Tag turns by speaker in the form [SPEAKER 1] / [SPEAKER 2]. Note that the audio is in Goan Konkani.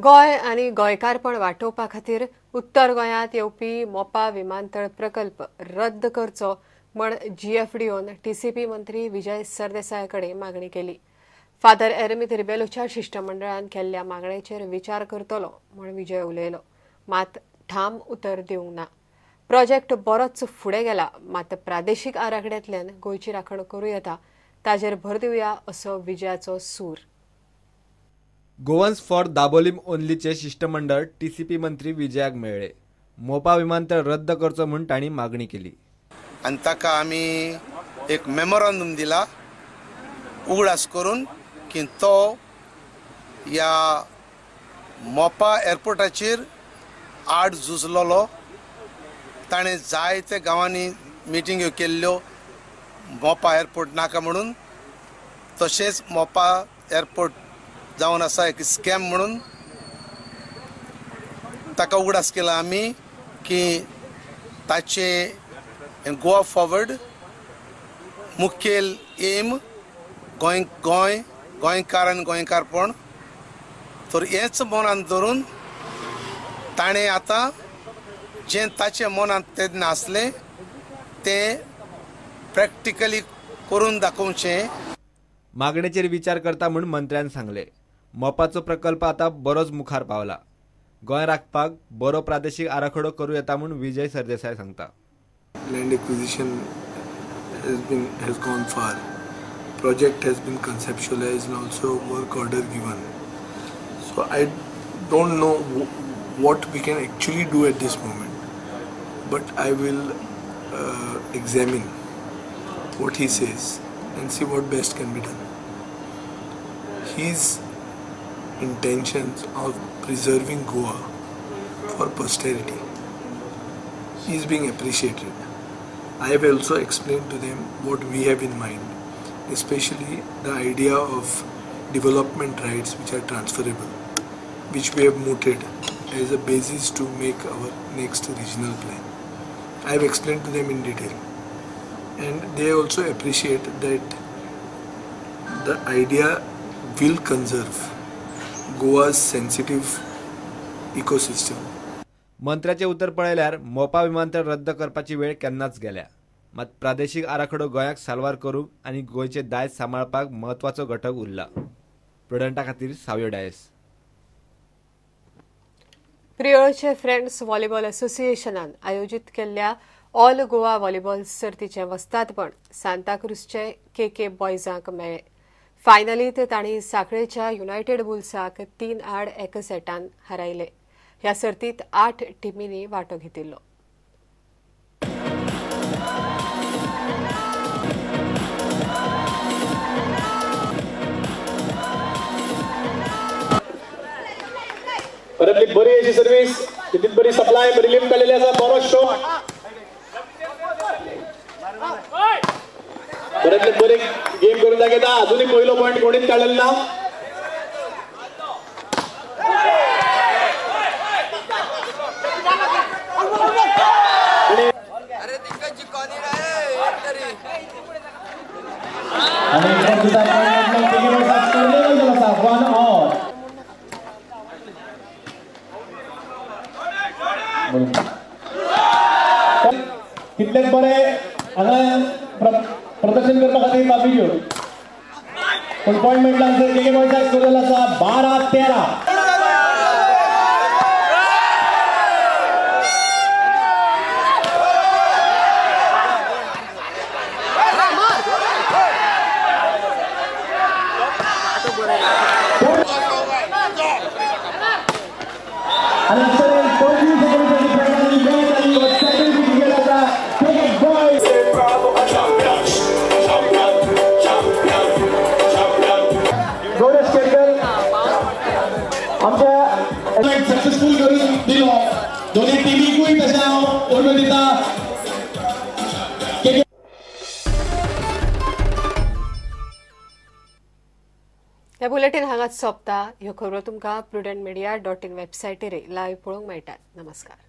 [SPEAKER 1] गोंय आनी गोंयकारपण वाटोवपा खातीर उत्तर गोंयांत येवपी मोपा विमानतळ प्रकल्प रद्द करचो म्हण जीएफडीओन टीसीपी मंत्री विजय सरदेसाय कडेन मागणी केली. फादर एरमीत रिबेलोच्या शिष्टमंडळान केल्ल्या मागणेचेर विचार करतलो म्हण विजय उलयलो, मात ठाम उतर दिवंक ना. प्रोजेक्ट बरोच फुडें गेला, मात प्रादेशीक आराखड्यांतल्यान गोंयची राखण करूं येता ताजेर भर दिवया असो विजयाचो सूर.
[SPEAKER 2] गोवन्स फॉर दाबोलीम ओनलीचे शिष्टमंडळ टीसीपी मंत्री विजयाक मेळ्ळे. मोपा विमानतळ रद्द करचो म्हूण तांणी मागणी केली
[SPEAKER 3] आनी ताका आमी एक मेमोरांडम दिला उगडास करून की तो ह्या मोपा एअरपोर्टाचेर आड झुजलोलो. ताणें जायते गांवांनी मिटिंग्यो केल्ल्यो मोपा एअरपोर्ट नाका म्हणून, तशेंच मोपा एअरपोर्ट जावन आसा एक स्कॅम म्हणून. ताका उगडास केला आमी की ताचे गोवा फॉरवर्ड मुखेल एम गोंय गोंय गोंयकार आनी गोंयकारपण, तर हेंच मनांत धरून ताणें आतां जें ताचे मनांत तेन्ना आसलें तें प्रॅक्टिकली करून दाखोवचें.
[SPEAKER 2] मागणेचेर विचार करता म्हूण मंत्र्यान सांगलें. मोपाचो प्रकल्प आतां बरोच मुखार पावला. गोंय राखपाक बरो प्रादेशीक आराखडो करूं येता म्हूण विजय सरदेसाय सांगता.
[SPEAKER 4] Land acquisition has gone far. Project has been conceptualized and also work order given. So I don't know what we can actually do at this moment, but I will examine what he says and see what best can be done. His intentions of preserving Goa for posterity is being appreciated. I have also explained to them what we have in mind, especially the idea of development rights which are transferable, which we have mooted as a basis to make our next regional plan. I have explained to them in detail, and they also appreciate that the idea will conserve Goa's sensitive ecosystem.
[SPEAKER 2] मंत्र्याचे उतर पळयल्यार मोपा विमानतळ रद्द करपाची वेळ केन्नाच गेल्या, मात प्रादेशीक आराखडो गोंयाक साल्वार करूंक आनी गोंयचे दायज सांबाळपाक म्हत्वाचो घटक उरला. प्रुडंटा खातीर सावयो डायस.
[SPEAKER 1] प्रियोळचे फ्रेंड्स व्हॉलीबॉल असोसिएशनान आयोजीत केल्ल्या ऑल गोवा व्हॉलीबॉल सर्तीचें वस्तादपण सांताक्रूजचे के के बॉयजांक मेळ्ळें. फायनलींत तांणी सांखळेच्या युनायटेड बुल्साक 3-1 सेटान हारायले. ह्या सर्तीत 8 टिमींनी वांटो घेतिल्लो.
[SPEAKER 5] परतली बरी अशी सर्वीस, तितली बरी सप्लाय, बरी लिफ्ट काडलेली आसा, बरो शॉट, परतली बरी गेम करून दाखयता. अजूनही पयलो पॉयंट कोणीच काडलेलो ना. तितलेच बरे हांगा प्रदर्शन करपा खातीर बाबीज्यो, पूण पॉयंट मेळटा के के बॉयजाक स्कोर जालो आसा 12-13.
[SPEAKER 6] सक्सेसफुल करून दिलो दोन्ही टिमीकूय तशें हांव उर्बा दिता.
[SPEAKER 1] हे बुलेटीन हांगाच सोंपता. ह्यो खबरो तुमकां prudentmedia.in वेबसायटीर लायव्ह पळोवंक मेळटात. नमस्कार.